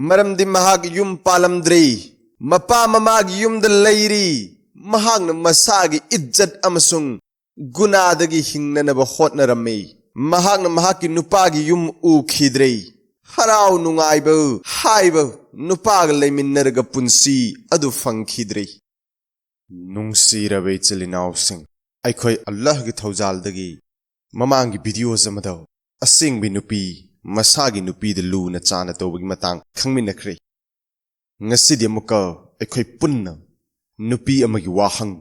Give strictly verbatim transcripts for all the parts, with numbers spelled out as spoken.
ꯃꯔꯝꯗꯤ ꯃꯍꯥꯛ ꯌꯨꯝ ꯄꯥꯜꯂꯝꯗ꯭ꯔꯦ꯫ ꯃꯄꯥ ꯃꯃꯥꯒꯤ ꯌꯨꯝꯗ ꯂꯩꯔꯤ꯫ ꯃꯍꯥꯛꯅ ꯃꯁꯥꯒꯤ ꯏꯖꯠ ꯑꯃꯁꯨꯡ ꯒꯨꯅꯥꯗꯒꯤ ꯍꯤꯡꯅꯅꯕ ꯍꯣꯠꯅꯔꯝꯃꯤ꯫ ꯃꯍꯥꯛꯅ ꯃꯍꯥꯛꯀꯤ ꯅꯨꯄꯥꯒꯤ ꯌꯨꯝ ꯎꯈꯤꯗ꯭ꯔꯦ꯫ ꯍꯔꯥꯎ ꯅꯨꯡꯉꯥꯏꯕ ꯍꯥꯏꯕ ꯅꯨꯄꯥꯒ ꯂꯩꯃꯤꯟꯅꯔꯒ ꯄꯨꯟꯁꯤ ꯑꯗꯨ ꯐꯪꯈꯤꯗ꯭ꯔꯦ꯫ ꯅꯨꯡꯁꯤꯔꯕ ꯏꯆꯤꯜ ꯏꯅꯥꯎꯁꯤꯡ, ꯑꯩꯈꯣꯏ ꯑꯜꯂꯥꯍꯒꯤ ꯊꯧꯖꯥꯜꯗꯒꯤ ꯃꯃꯥꯡꯒꯤ videos ꯑꯃꯗ ꯑꯁꯦꯡꯕꯤ ꯅꯨꯄꯤ ꯃꯁꯥꯒꯤ ꯅꯨꯄꯤꯗ ꯂꯨꯅ ꯆꯥꯅ ꯇꯧꯕꯒꯤ ꯃꯇꯥꯡ ꯈꯪꯃꯤꯟꯅꯈ꯭ꯔꯦ꯫ ꯉꯁꯤꯗꯤ ꯑꯃꯨꯛꯀ ꯑꯩꯈꯣꯏ ꯄꯨꯟꯅ ꯅꯨꯄꯤ ꯑꯃꯒꯤ ꯋꯥꯍꯪ,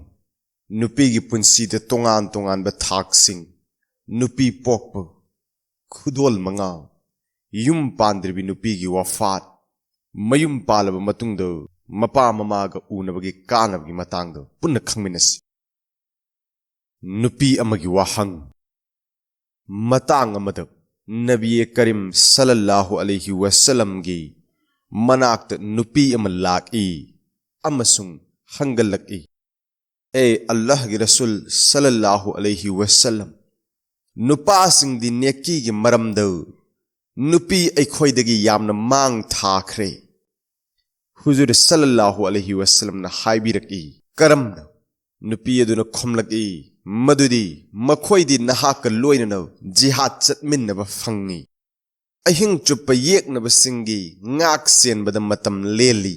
ꯅꯨꯄꯤꯒꯤ ꯄꯨꯟꯁꯤꯗ ꯇꯣꯉꯥꯟ ꯇꯣꯉꯥꯟꯕ ꯊꯥꯛꯁꯤꯡ, ꯅꯨꯄꯤ ꯄꯣꯛꯄ, ꯈꯨꯗꯣꯜ ꯃꯉꯥ, ꯌꯨꯝ ꯄꯥꯟꯗ꯭ꯔꯤꯕꯤ ꯅꯨꯄꯤꯒꯤ ꯋꯥꯐꯥꯠ, ꯃꯌꯨꯝ ꯄꯥꯜꯂꯕ ꯃꯇꯨꯡꯗ ꯃꯄꯥ ꯃꯃꯥꯒ ꯎꯅꯕꯒꯤ ꯀꯥꯟꯅꯕꯒꯤ ꯃꯇꯥꯡꯗ ꯄꯨꯟꯅ ꯈꯪꯃꯤꯟꯅꯁꯤ꯫ ꯅꯨꯄꯤ ꯑꯃꯒꯤ ꯋꯥꯍꯪ꯫ ꯃꯇꯥꯡ ꯑꯃꯗ ꯅꯕꯤ ꯀꯔꯤꯝ ꯁꯜꯂꯜꯂꯥꯍꯨ ꯑꯂꯩꯍꯤ ꯋꯁꯜꯂꯝꯒꯤ ꯃꯅꯥꯛꯇ ꯅꯨꯄꯤ ꯑꯃ ꯂꯥꯛꯏ ꯑꯃꯁꯨꯡ ꯍꯪꯒꯠꯂꯛꯏ, "ꯑꯦ ꯑꯜꯂꯥꯍꯒꯤ ꯔꯁꯨꯜ ꯁꯜꯂꯜꯂꯥꯍꯨ ꯑꯂꯩꯍꯤ ꯋꯁꯜꯂꯝ, ꯅꯨꯄꯥꯁꯤꯡꯗꯤ ꯅꯦꯀꯤꯒꯤ ꯃꯔꯝꯗ ꯅꯨꯄꯤ ꯑꯩꯈꯣꯏꯗꯒꯤ ꯌꯥꯝꯅ ꯃꯥꯡ ꯊꯥꯈ꯭ꯔꯦ"꯫ ꯍꯨꯖꯨꯔ ꯁꯜꯂꯜꯂꯥꯍꯨ ꯑꯂꯩꯍꯤ ꯋꯁꯜꯂꯝꯅ ꯍꯥꯏꯕꯤꯔꯛꯏ, "ꯀꯔꯝꯅ?" ꯅꯨꯄꯤ ꯑꯗꯨꯅ ꯈꯨꯝꯂꯛꯏ ꯃꯗꯨꯗꯤ, "ꯃꯈꯣꯏꯗꯤ ꯅꯍꯥꯛꯀ ꯂꯣꯏꯅꯅ ꯖꯤꯍꯥꯗ ꯆꯠꯃꯤꯟꯅꯕ ꯐꯪꯏ, ꯑꯍꯤꯡ ꯆꯨꯞꯄ ꯌꯦꯛꯅꯕꯁꯤꯡꯒꯤ ꯉꯥꯛ ꯁꯦꯟꯕꯗ ꯃꯇꯝ ꯂꯦꯜꯂꯤ,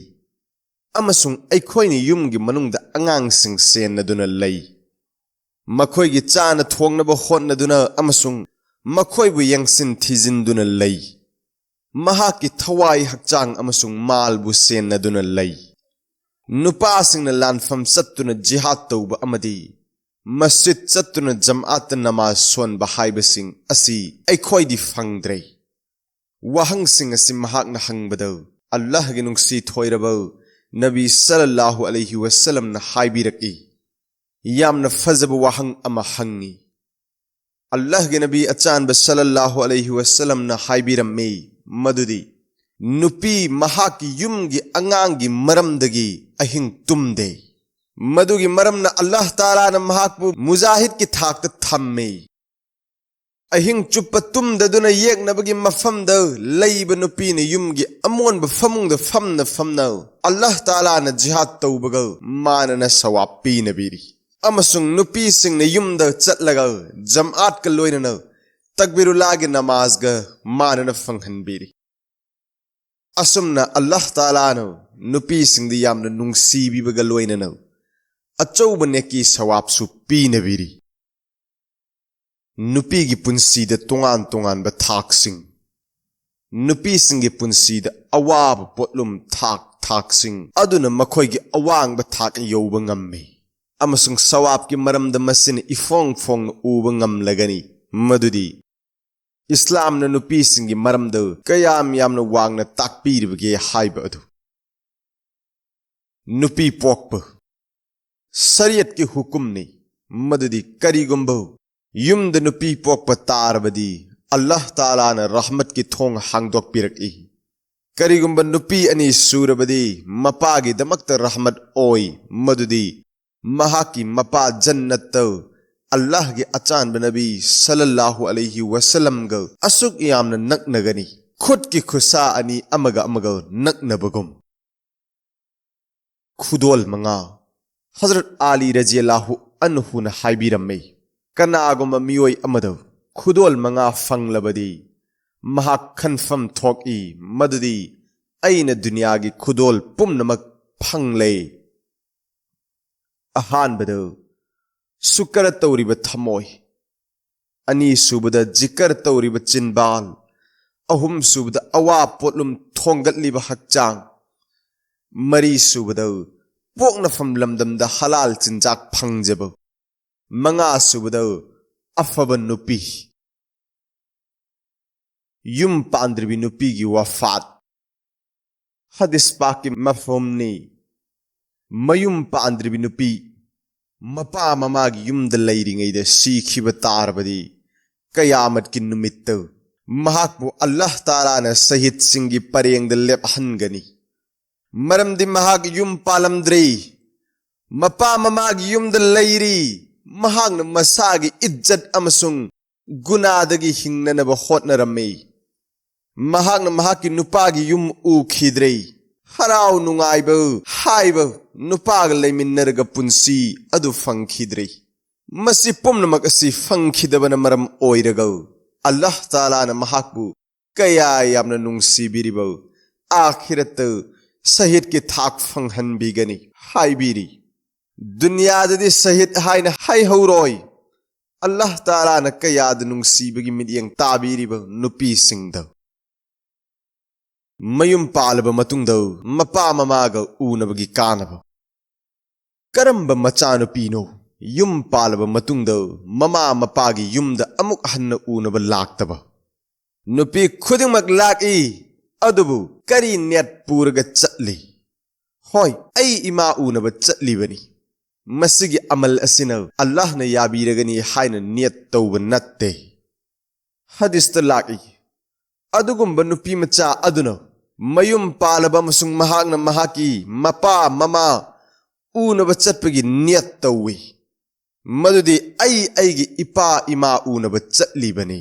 ꯑꯃꯁꯨꯡ ꯑꯩꯈꯣꯏꯅ ꯌꯨꯝꯒꯤ ꯃꯅꯨꯡꯗ ꯑꯉꯥꯡꯁꯤꯡ ꯁꯦꯟꯅꯗꯨꯅ ꯂꯩ, ꯃꯈꯣꯏꯒꯤ ꯆꯥꯅ ꯊꯣꯡꯅꯕ ꯍꯣꯠꯅꯗꯨꯅ ꯑꯃꯁꯨꯡ ꯃꯈꯣꯏꯕꯨ ꯌꯦꯡꯁꯤꯟ ꯊꯤꯖꯤꯟꯗꯨꯅ ꯂꯩ, ꯃꯍꯥꯛꯀꯤ ꯊꯋꯥꯏ ꯍꯛꯆꯥꯡ ꯑꯃꯁꯨꯡ ꯃꯥꯜꯕꯨ ꯁꯦꯟꯅꯗꯨꯅ ꯂꯩ꯫ ꯅꯨꯄꯥꯁꯤꯡꯅ ꯂꯥꯟꯐꯝ ꯆꯠꯇꯨꯅ ꯖꯤꯍꯥꯗ ꯇꯧꯕ ꯑꯃꯗꯤ ꯃꯁꯖꯤꯗ ꯆꯠꯇꯨꯅ ꯖꯃꯥꯑꯠꯇ ꯅꯃꯥꯖ ꯁꯣꯟꯕ ꯍꯥꯏꯕꯁꯤꯡ ꯑꯁꯤ ꯑꯩꯈꯣꯏꯗꯤ ꯐꯪꯗ꯭ꯔꯦ"꯫ ꯋꯥꯍꯪꯁꯤꯡ ꯑꯁꯤ ꯃꯍꯥꯛꯅ ꯍꯪꯕꯗ, ꯑꯜꯂꯥꯍꯒꯤ ꯅꯨꯡꯁꯤ ꯊꯣꯏꯔꯕ ꯅꯕꯤ ꯁꯜꯂꯜꯂꯥꯍꯨ ꯑꯂꯩꯍꯤ ꯋꯁꯜꯂꯝꯅ ꯍꯥꯏꯕꯤꯔꯛꯏ, ꯌꯥꯝꯅ ꯐꯖꯕ ꯋꯥꯍꯪ ꯑꯃ ꯍꯪꯉꯤ꯫ ꯑꯜꯂꯥꯍꯒꯤ ꯅꯕꯤ ꯑꯆꯥꯟꯕ ꯁꯜꯂꯜꯂꯥꯍꯨ ꯑꯂꯩꯍꯤ ꯋꯁꯜꯂꯝꯅ ꯍꯥꯏꯕꯤꯔꯝꯃꯤ ꯃꯗꯨꯗꯤ, ꯅꯨꯄꯤ ꯃꯍꯥꯛꯀꯤ ꯌꯨꯝꯒꯤ ꯑꯉꯥꯡꯒꯤ ꯃꯔꯝꯗꯒꯤ ꯑꯍꯤꯡ ꯇꯨꯝꯗꯦ꯫ ꯃꯗꯨꯒꯤ ꯃꯔꯝꯅ ꯑꯜꯂꯥꯍ ꯇꯥꯂꯥꯅ ꯃꯍꯥꯛꯄꯨ ꯃꯨꯖꯥꯍꯤꯗꯀꯤ ꯊꯥꯛꯇ ꯊꯝꯃꯤ꯫ ꯑꯍꯤꯡ ꯆꯨꯞꯄ ꯇꯨꯝꯗꯗꯨꯅ ꯌꯦꯛꯅꯕꯒꯤ ꯃꯐꯝꯗ ꯂꯩꯕ ꯅꯨꯄꯤꯅ ꯌꯨꯝꯒꯤ ꯑꯃꯣꯟꯕ ꯐꯃꯨꯡꯗ ꯐꯝꯅ ꯐꯝꯅ ꯑꯜꯂꯥꯍ ꯇꯥꯂꯥꯅ ꯖꯤꯍꯥꯗ ꯇꯧꯕꯒ ꯃꯥꯅꯅ ꯁꯋꯥꯕ ꯄꯤꯅꯕꯤꯔꯤ꯫ ꯑꯃꯁꯨꯡ ꯅꯨꯄꯤꯁꯤꯡꯅ ꯌꯨꯝꯗ ꯆꯠꯂꯒ ꯖꯝꯑꯥꯠꯀ ꯂꯣꯏꯅꯅ ꯇꯛꯕꯤꯔꯨꯜꯂꯥꯒꯤ ꯅꯃꯥꯖꯒ ꯃꯥꯅꯅ ꯐꯪꯍꯟꯕꯤꯔꯤ꯫ ꯑꯁꯨꯝꯅ ꯑꯜꯂꯥꯍ ꯇꯥꯂꯥꯅ ꯅꯨꯄꯤꯁꯤꯡꯗ ꯌꯥꯝꯅ ꯅꯨꯡꯁꯤꯕꯤꯕꯒ ꯂꯣꯏꯅꯅ ꯑꯆꯧꯕ ꯅꯦꯀꯤ ꯁꯋꯥꯕꯁꯨ ꯄꯤꯅꯕꯤꯔꯤ꯫ ꯅꯨꯄꯤꯒꯤ ꯄꯨꯟꯁꯤꯗ ꯇꯣꯉꯥꯟ ꯇꯣꯉꯥꯟꯕ ꯊꯥꯛꯁꯤꯡ, ꯅꯨꯄꯤꯁꯤꯡꯒꯤ ꯄꯨꯟꯁꯤꯗ ꯑꯋꯥꯕ ꯄꯣꯠꯂꯨꯝ ꯊꯥꯛ ꯊꯥꯛꯁꯤꯡ ꯑꯗꯨꯅ ꯃꯈꯣꯏꯒꯤ ꯑꯋꯥꯡꯕ ꯊꯥꯛ ꯌꯧꯕ ꯉꯝꯃꯤ꯫ ꯑꯃꯁꯨꯡ ꯁꯋꯥꯕꯀꯤ ꯃꯔꯝꯗ ꯃꯁꯤꯅ ꯏꯐꯣꯡ ꯐꯣꯡꯅ ꯎꯕ ꯉꯝꯂꯒꯅꯤ ꯃꯗꯨꯗꯤ ꯏꯁꯂꯥꯝꯅ ꯅꯨꯄꯤꯁꯤꯡꯒꯤ ꯃꯔꯝꯗ ꯀꯌꯥꯝ ꯌꯥꯝꯅ ꯋꯥꯡꯅ ꯇꯥꯛꯄꯤꯔꯤꯕꯒꯦ ꯍꯥꯏꯕ ꯑꯗꯨ꯫ ꯅꯨꯄꯤ ꯄꯣꯛꯄ꯫ ꯁꯔꯤꯌꯠꯀꯤ ꯍꯨꯀꯨꯝꯅꯤ ꯃꯗꯨꯗꯤ ꯀꯔꯤꯒꯨꯝꯕ ꯌꯨꯝꯗ ꯅꯨꯄꯤ ꯄꯣꯛꯄ ꯇꯥꯔꯕꯗꯤ ꯑꯜꯂꯥꯍ ꯇꯥꯂꯥꯅ ꯔꯍꯃꯠꯀꯤ ꯊꯣꯡ ꯍꯥꯡꯗꯣꯛꯄꯤꯔꯛꯏ꯫ ꯀꯔꯤꯒꯨꯝꯕ ꯅꯨꯄꯤ ꯑꯅꯤ ꯁꯨꯔꯕꯗꯤ ꯃꯄꯥꯒꯤꯗꯃꯛꯇ ꯔꯍꯃꯠ ꯑꯣꯏ, ꯃꯗꯨꯗꯤ ꯃꯍꯥꯛꯀꯤ ꯃꯄꯥ ꯖꯟꯅꯠꯇ ꯑꯜꯂꯥꯍꯒꯤ ꯑꯆꯥꯟꯕ ꯅꯕꯤ ꯁꯜꯂꯜꯂꯥꯍꯨ ꯑꯂꯩꯍꯤ ꯋꯁꯜꯂꯝꯒ ꯑꯁꯨꯛ ꯌꯥꯝꯅ ꯅꯛꯅꯒꯅꯤ꯫ ꯈꯨꯠꯀꯤ ꯈꯨꯠꯁꯥ ꯑꯅꯤ ꯑꯃꯒ ꯑꯃꯒ ꯅꯛꯅꯕꯒꯨꯝ꯫ ꯈꯨꯗꯣꯜ ꯃꯉꯥ꯫ ꯍꯖꯔꯠ ꯑꯂꯤ ꯔꯖꯤꯌꯜꯂꯥꯍꯨ ꯑꯟꯍꯨꯅ ꯍꯥꯏꯕꯤꯔꯝꯃꯤ, "ꯀꯅꯥꯒꯨꯝꯕ ꯃꯤꯑꯣꯏ ꯑꯃꯗ ꯈꯨꯗꯣꯜ ꯃꯉꯥ ꯐꯪꯂꯕꯗꯤ ꯃꯍꯥꯛ ꯈꯟꯐꯝ ꯊꯣꯛꯏ ꯃꯗꯨꯗꯤ ꯑꯩꯅ ꯗꯨꯅꯤꯌꯥꯒꯤ ꯈꯨꯗꯣꯜ ꯄꯨꯝꯅꯃꯛ ꯐꯪꯂꯦ꯫" ꯑꯍꯥꯟꯕꯗ ꯁꯨꯀꯔ ꯇꯧꯔꯤꯕ ꯊꯃꯣꯏ, ꯑꯅꯤꯁꯨꯕꯗ ꯖꯤꯀꯔ ꯇꯧꯔꯤꯕ ꯆꯤꯟꯕꯥꯜ, ꯑꯍꯨꯝꯁꯨꯕꯗ ꯑꯋꯥ ꯄꯣꯠꯂꯨꯝ ꯊꯣꯡꯒꯠꯂꯤꯕ ꯍꯛꯆꯥꯡ, ꯃꯔꯤꯁꯨꯕꯗ ꯄꯣꯛꯅꯐꯝ ꯂꯝꯗꯝꯗ ꯍꯂꯥꯜ ꯆꯤꯟꯖꯥꯛ ꯐꯪꯖꯕ, ꯃꯉꯥꯁꯨꯕꯗ ꯑꯐꯕ ꯅꯨꯄꯤ꯫ ꯌꯨꯝ ꯄꯥꯟꯗ꯭ꯔꯤꯕꯤ ꯅꯨꯄꯤꯒꯤ ꯋꯥꯐꯥꯠ꯫ ꯍꯗꯤꯁ ꯄꯥꯛꯀꯤ ꯃꯐꯝꯅꯤ, ꯃꯌꯨꯝ ꯄꯥꯟꯗ꯭ꯔꯤꯕꯤ ꯅꯨꯄꯤ ꯃꯄꯥ ꯃꯃꯥꯒꯤ ꯌꯨꯝꯗ ꯂꯩꯔꯤꯉꯩꯗ ꯁꯤꯈꯤꯕ ꯇꯥꯔꯕꯗꯤ ꯀꯌꯥꯃꯠꯀꯤ ꯅꯨꯃꯤꯠꯇ ꯃꯍꯥꯛꯄꯨ ꯑꯜꯂꯥꯍ ꯇꯥꯂꯥꯅ ꯁꯍꯤꯗꯁꯤꯡꯒꯤ ꯄꯔꯦꯡꯗ ꯂꯦꯞꯍꯟꯒꯅꯤ꯫ ꯃꯔꯝꯗꯤ ꯃꯍꯥꯛ ꯌꯨꯝ ꯄꯥꯜꯂꯝꯗ꯭ꯔꯤ, ꯃꯄꯥ ꯃꯃꯥꯒꯤ ꯌꯨꯝꯗ ꯂꯩꯔꯤ꯫ ꯃꯍꯥꯛꯅ ꯃꯁꯥꯒꯤ ꯏꯖꯠ ꯑꯃꯁꯨꯡ ꯒꯨꯅꯥꯗꯒꯤ ꯍꯤꯡꯅꯅꯕ ꯍꯣꯠꯅꯔꯝꯃꯤ꯫ ꯃꯍꯥꯛꯅ ꯃꯍꯥꯛꯀꯤ ꯅꯨꯄꯥꯒꯤ ꯌꯨꯝ ꯎꯈꯤꯗ꯭ꯔꯦ꯫ ꯍꯔꯥꯎ ꯅꯨꯡꯉꯥꯏꯕ ꯍꯥꯏꯕ, ꯅꯨꯄꯥꯒ ꯂꯩꯃꯤꯟꯅꯔꯒ ꯄꯨꯟꯁꯤ ꯑꯗꯨ ꯐꯪꯈꯤꯗ꯭ꯔꯦ꯫ ꯃꯁꯤ ꯄꯨꯝꯅꯃꯛ ꯑꯁꯤ ꯐꯪꯈꯤꯗꯕꯅ ꯃꯔꯝ ꯑꯣꯏꯔꯒ ꯑꯜꯂꯥꯍ ꯇꯥꯂꯥꯅ ꯃꯍꯥꯛꯄꯨ ꯀꯌꯥ ꯌꯥꯝꯅ ꯅꯨꯡꯁꯤꯕꯤꯔꯤꯕ, ꯑꯥꯈꯤꯔꯠꯇ ꯁꯍꯤꯗꯀꯤ ꯊꯥꯛ ꯐꯪꯍꯟꯕꯤꯒꯅꯤ ꯍꯥꯏꯕꯤꯔꯤ꯫ ꯗꯨꯅꯤꯌꯥꯗꯗꯤ ꯁꯍꯤꯗ ꯍꯥꯏꯅ ꯍꯥꯏꯍꯧꯔꯣꯏ꯫ ꯑꯜꯂꯥꯍ ꯇꯥꯂꯥꯅ ꯀꯌꯥꯗ ꯅꯨꯡꯁꯤꯕꯒꯤ ꯃꯤꯠꯌꯦꯡ ꯇꯥꯕꯤꯔꯤꯕ ꯅꯨꯄꯤꯁꯤꯡꯗ꯫ ꯃꯌꯨꯝ ꯄꯥꯜꯂꯕ ꯃꯇꯨꯡꯗ ꯃꯄꯥ ꯃꯃꯥꯒ ꯎꯅꯕꯒꯤ ꯀꯥꯟꯅꯕ꯫ ꯀꯔꯝꯕ ꯃꯆꯥꯅꯨꯄꯤꯅꯣ ꯌꯨꯝ ꯄꯥꯜꯂꯕ ꯃꯇꯨꯡꯗ ꯃꯃꯥ ꯃꯄꯥꯒꯤ ꯌꯨꯝꯗ ꯑꯃꯨꯛ ꯍꯟꯅ ꯎꯅꯕ ꯂꯥꯛꯇꯕ? ꯅꯨꯄꯤ ꯈꯨꯗꯤꯡꯃꯛ ꯂꯥꯛꯏ, ꯑꯗꯨꯕꯨ ꯀꯔꯤ ꯅꯦꯠ ꯄꯨꯔꯒ ꯆꯠꯂꯤ? ꯍꯣꯏ, ꯑꯩ ꯏꯃꯥ ꯎꯅꯕ ꯆꯠꯂꯤꯕꯅꯤ꯫ ꯃꯁꯤꯒꯤ ꯑꯃꯜ ꯑꯁꯤꯅ ꯑꯜꯂꯥꯍꯅ ꯌꯥꯕꯤꯔꯒꯅꯤ ꯍꯥꯏꯅ ꯅꯤꯌꯠ ꯇꯧꯕ ꯅꯠꯇꯦ꯫ ꯍꯗꯤꯁꯇ ꯂꯥꯛꯏ, ꯑꯗꯨꯒꯨꯝꯕ ꯅꯨꯄꯤ ꯃꯆꯥ ꯑꯗꯨꯅ ꯃꯌꯨꯝ ꯄꯥꯜꯂꯕ ꯑꯃꯁꯨꯡ ꯃꯍꯥꯛꯅ ꯃꯍꯥꯛꯀꯤ ꯃꯄꯥ ꯃꯃꯥ ꯎꯅꯕ ꯆꯠꯄꯒꯤ ꯅꯤꯌꯠ ꯇꯧꯏ, ꯃꯗꯨꯗꯤ ꯑꯩ ꯑꯩꯒꯤ ꯏꯄꯥ ꯏꯃꯥ ꯎꯅꯕ ꯆꯠꯂꯤꯕꯅꯤ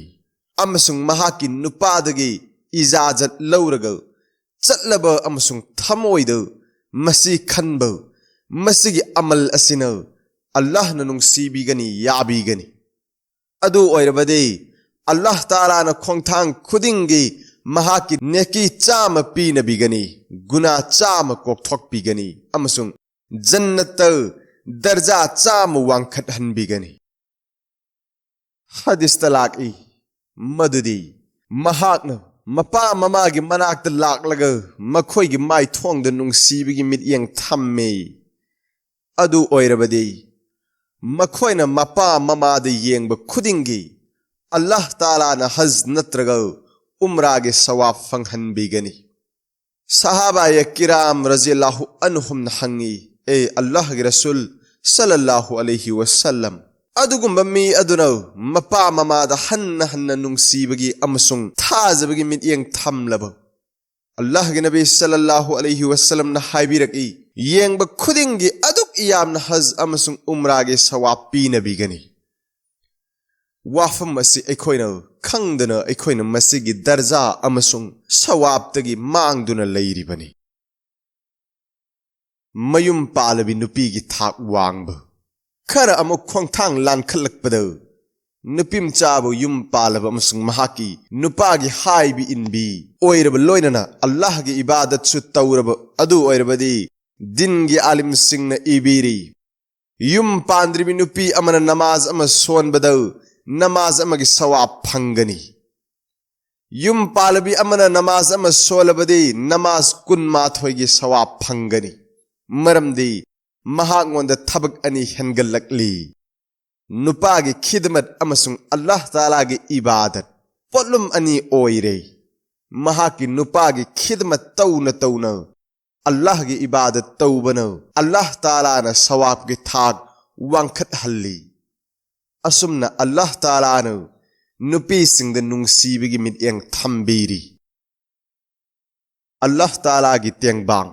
ꯑꯃꯁꯨꯡ ꯃꯍꯥꯛꯀꯤ ꯅꯨꯄꯥꯗꯒꯤ ꯏꯖꯥꯖꯠ ꯂꯧꯔꯒ ꯆꯠꯂꯕ ꯑꯃꯁꯨꯡ ꯊꯃꯣꯏꯗ ꯃꯁꯤ ꯈꯟꯕ, ꯃꯁꯤꯒꯤ ꯑꯃꯜ ꯑꯁꯤꯅ ꯑꯜꯂꯥꯍꯅ ꯅꯨꯡꯁꯤꯕꯤꯒꯅꯤ, ꯌꯥꯕꯤꯒꯅꯤ꯫ ꯑꯗꯨ ꯑꯣꯏꯔꯕꯗꯤ ꯑꯜꯂꯥꯍ ꯇꯥꯂꯥꯅ ꯈꯣꯡꯊꯥꯡ ꯈꯨꯗꯤꯡꯒꯤ ꯃꯍꯥꯛꯀꯤ ꯅꯦꯀꯤ ꯆꯥꯝꯃ ꯄꯤꯅꯕꯤꯒꯅꯤ, ꯒꯨꯅꯥ ꯆꯥꯝꯃ ꯀꯣꯛꯊꯣꯛꯄꯤꯒꯅꯤ ꯑꯃꯁꯨꯡ ꯖꯟꯅꯠꯇ ꯗꯔꯖꯥ ꯆꯥꯝꯃ ꯋꯥꯡꯈꯠꯍꯟꯕꯤꯒꯅꯤ꯫ ꯍꯗꯤꯁꯇ ꯂꯥꯛꯏ, ꯃꯗꯨꯗꯤ ꯃꯍꯥꯛꯅ ꯃꯄꯥ ꯃꯃꯥꯒꯤ ꯃꯅꯥꯛꯇ ꯂꯥꯛꯂꯒ ꯃꯈꯣꯏꯒꯤ ꯃꯥꯏꯊꯣꯡꯗ ꯅꯨꯡꯁꯤꯕꯒꯤ ꯃꯤꯠꯌꯦꯡ ꯊꯝꯃꯤ꯫ ꯑꯗꯨ ꯑꯣꯏꯔꯕꯗꯤ ꯃꯈꯣꯏꯅ ꯃꯄꯥ ꯃꯃꯥꯗ ꯌꯦꯡꯕ ꯈꯨꯗꯤꯡꯒꯤ ꯑꯜꯂꯥꯍ ꯇꯥꯂꯥꯅ ꯍꯖ ꯅꯠꯇ꯭ꯔꯒ ꯎꯝꯔꯥꯒꯤ ꯁꯋꯥꯕ ꯐꯪꯍꯟꯕꯤꯒꯅꯤ꯫ ꯁꯍꯥꯕꯥꯌꯦ ꯀꯤꯔꯥꯝ ꯔꯖꯤꯌꯜꯂꯥꯍꯨ ꯑꯟꯍꯨꯝꯅ ꯍꯪꯉꯤ, "ꯑꯦ ꯑꯜꯂꯥꯍꯒꯤ ꯔꯁꯨꯜ ꯁꯜꯂꯜꯂꯥꯍꯨ ꯑꯂꯩꯍꯤ ꯋꯁꯜꯂꯝ, ꯑꯗꯨꯒꯨꯝꯕ ꯃꯤ ꯑꯗꯨꯅ ꯃꯄꯥ ꯃꯃꯥꯗ ꯍꯟꯅ ꯍꯟꯅ ꯅꯨꯡꯁꯤꯕꯒꯤ ꯑꯃꯁꯨꯡ ꯊꯥꯖꯕꯒꯤ ꯃꯤꯠꯌꯦꯡ ꯊꯝꯂꯕ?" ꯑꯜꯂꯥꯍꯒꯤ ꯅꯕꯤ ꯁꯜꯂꯜꯂꯥꯍꯨ ꯑꯂꯩꯍꯤ ꯋꯁꯜꯂꯝꯅ ꯍꯥꯏꯕꯤꯔꯛꯏ, "ꯌꯦꯡꯕ ꯈꯨꯗꯤꯡꯒꯤ ꯑꯗꯨꯛ ꯌꯥꯝꯅ ꯍꯖ ꯑꯃꯁꯨꯡ ꯎꯝꯔꯥꯒꯤ ꯁꯋꯥꯕ ꯄꯤꯅꯕꯤꯒꯅꯤ"꯫ ꯋꯥꯐꯝ ꯑꯁꯤ ꯑꯩꯈꯣꯏꯅ ꯈꯪꯗꯅ ꯑꯩꯈꯣꯏꯅ ꯃꯁꯤꯒꯤ ꯗꯔꯖꯥ ꯑꯃꯁꯨꯡ ꯁꯋꯥꯕꯇꯒꯤ ꯃꯥꯡꯗꯨꯅ ꯂꯩꯔꯤꯕꯅꯤ꯫ ꯃꯌꯨꯝ ꯄꯥꯜꯂꯕꯤ ꯅꯨꯄꯤꯒꯤ ꯊꯥꯛ ꯋꯥꯡꯕ꯫ ꯈꯔ ꯑꯃꯨꯛ ꯈꯣꯡꯊꯥꯡ ꯂꯥꯟꯈꯠꯂꯛꯄꯗ ꯅꯨꯄꯤꯃꯆꯥꯕꯨ ꯌꯨꯝ ꯄꯥꯜꯂꯕ ꯑꯃꯁꯨꯡ ꯃꯍꯥꯛꯀꯤ ꯅꯨꯄꯥꯒꯤ ꯍꯥꯏꯕ ꯏꯟꯕꯤ ꯑꯣꯏꯔꯕ ꯂꯣꯏꯅꯅ ꯑꯜꯂꯥꯍꯒꯤ ꯏꯕꯥꯗꯠꯁꯨ ꯇꯧꯔꯕ ꯑꯗꯨ ꯑꯣꯏꯔꯕꯗꯤ ꯗꯤꯟꯒꯤ ꯑꯥꯂꯤꯝꯁꯤꯡꯅ ꯏꯕꯤꯔꯤ, ꯌꯨꯝ ꯄꯥꯟꯗ꯭ꯔꯤꯕꯤ ꯅꯨꯄꯤ ꯑꯃꯅ ꯅꯃꯥꯖ ꯑꯃ ꯁꯣꯟꯕꯗ ꯅꯃꯥꯖ ꯑꯃꯒꯤ ꯁꯋꯥꯕ ꯐꯪꯒꯅꯤ꯫ ꯌꯨꯝ ꯄꯥꯜꯂꯕꯤ ꯑꯃꯅ ꯅꯃꯥꯖ ꯑꯃ ꯁꯣꯜꯂꯕꯗꯤ ꯅꯃꯥꯖ ꯀꯨꯟꯃꯥꯊꯣꯏꯒꯤ ꯁꯋꯥꯕ ꯐꯪꯒꯅꯤ꯫ ꯃꯔꯝꯗꯤ ꯃꯍꯥꯛꯉꯣꯟꯗ ꯊꯕꯛ ꯑꯅꯤ ꯍꯦꯟꯒꯠꯂꯛꯂꯤ꯫ ꯅꯨꯄꯥꯒꯤ ꯈꯤꯗꯃꯠ ꯑꯃꯁꯨꯡ ꯑꯜꯂꯥꯍ ꯇꯥꯂꯥꯒꯤ ꯏꯕꯥꯗꯠ ꯄꯣꯠꯂꯨꯝ ꯑꯅꯤ ꯑꯣꯏꯔꯦ꯫ ꯃꯍꯥꯛꯀꯤ ꯅꯨꯄꯥꯒꯤ ꯈꯤꯗꯃꯠ ꯇꯧꯅ ꯇꯧꯅ ꯑꯜꯂꯥꯍꯒꯤ ꯏꯕꯥꯗꯠ ꯇꯧꯕꯅ ꯑꯜꯂꯥꯍ ꯇꯥꯂꯥꯅ ꯁꯋꯥꯕꯀꯤ ꯊꯥꯛ ꯋꯥꯡꯈꯠꯍꯜꯂꯤ꯫ ꯑꯁꯨꯝꯅ ꯑꯜꯂꯥꯍ ꯇꯥꯂꯥꯅ ꯅꯨꯄꯤꯁꯤꯡꯗ ꯅꯨꯡꯁꯤꯕꯒꯤ ꯃꯤꯠꯌꯦꯡ ꯊꯝꯕꯤꯔꯤ꯫ ꯑꯜꯂꯥꯍ ꯇꯥꯂꯥꯒꯤ ꯇꯦꯡꯕꯥꯡ꯫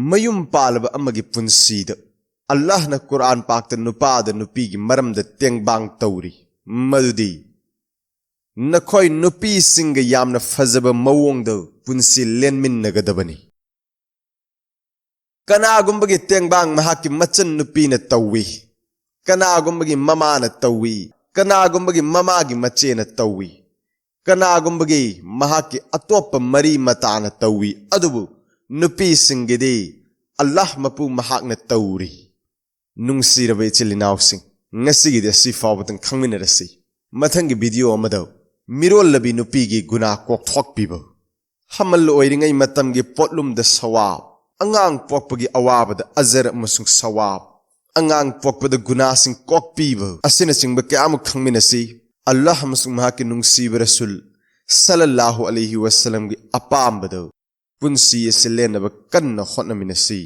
ꯃꯌꯨꯝ ꯄꯥꯜꯂꯕ ꯑꯃꯒꯤ ꯄꯨꯟꯁꯤꯗ ꯑꯜꯂꯥꯍꯅ ꯀꯨꯔꯥꯟ ꯄꯥꯛꯇ ꯅꯨꯄꯥꯗ ꯅꯨꯄꯤꯒꯤ ꯃꯔꯝꯗ ꯇꯦꯡꯕꯥꯡ ꯇꯧꯔꯤ, ꯃꯗꯨꯗꯤ ꯅꯈꯣꯏ ꯅꯨꯄꯤꯁꯤꯡꯒ ꯌꯥꯝꯅ ꯐꯖꯕ ꯃꯑꯣꯡꯗ ꯄꯨꯟꯁꯤ ꯂꯦꯟꯃꯤꯟꯅꯒꯗꯕꯅꯤ꯫ ꯀꯅꯥꯒꯨꯝꯕꯒꯤ ꯇꯦꯡꯕꯥꯡ ꯃꯍꯥꯛꯀꯤ ꯃꯆꯟ ꯅꯨꯄꯤꯅ ꯇꯧꯏ, ꯀꯅꯥꯒꯨꯝꯕꯒꯤ ꯃꯃꯥꯅ ꯇꯧꯏ, ꯀꯅꯥꯒꯨꯝꯕꯒꯤ ꯃꯃꯥꯒꯤ ꯃꯆꯦꯅ ꯇꯧꯏ, ꯀꯅꯥꯒꯨꯝꯕꯒꯤ ꯃꯍꯥꯛꯀꯤ ꯑꯇꯣꯞꯄ ꯃꯔꯤ ꯃꯇꯥꯅ ꯇꯧꯏ, ꯑꯗꯨꯕꯨ ꯅꯨꯄꯤꯁꯤꯡꯒꯤꯗꯤ ꯑꯜꯂꯥꯍ ꯃꯄꯨ ꯃꯍꯥꯛꯅ ꯇꯧꯔꯤ꯫ ꯅꯨꯡꯁꯤꯔꯕ ꯏꯆꯤꯜ ꯏꯅꯥꯎꯁꯤꯡ, ꯉꯁꯤꯒꯤꯗꯤ ꯑꯁꯤ ꯐꯥꯎꯕꯗꯪ ꯈꯪꯃꯤꯟꯅꯔꯁꯤ꯫ ꯃꯊꯪꯒꯤ ꯚꯤꯗꯤꯑꯣ ꯑꯃꯗ ꯃꯤꯔꯣꯜꯂꯕꯤ ꯅꯨꯄꯤꯒꯤ ꯒꯨꯅꯥ ꯀꯣꯛꯊꯣꯛꯄꯤꯕ, ꯍꯃꯜ ꯑꯣꯏꯔꯤꯉꯩ ꯃꯇꯝꯒꯤ ꯄꯣꯠꯂꯨꯝꯗ ꯁꯋꯥꯕ, ꯑꯉꯥꯡ ꯄꯣꯛꯄꯒꯤ ꯑꯋꯥꯕꯗ ꯑꯖꯔ ꯑꯃꯁꯨꯡ ꯁꯋꯥꯕ, ꯑꯉꯥꯡ ꯄꯣꯛꯄꯗ ꯒꯨꯅꯥꯁꯤꯡ ꯀꯣꯛꯄꯤꯕ ꯑꯁꯤꯅꯆꯤꯡꯕ ꯀꯌꯥ ꯑꯃ ꯈꯪꯃꯤꯟꯅꯁꯤ꯫ ꯑꯜꯂꯥꯍ ꯑꯃꯁꯨꯡ ꯃꯍꯥꯛꯀꯤ ꯅꯨꯡꯁꯤꯕ ꯔꯁꯨꯜ ꯁꯜꯂꯜꯂꯥꯍꯨ ꯑꯂꯩꯍꯤ ꯋꯁꯜꯂꯝꯒꯤ ꯑꯄꯥꯝꯕꯗ ꯄꯨꯟꯁꯤ ꯑꯁꯤ ꯂꯦꯟꯅꯕ ꯀꯟꯅ ꯍꯣꯠꯅꯃꯤꯟꯅꯁꯤ꯫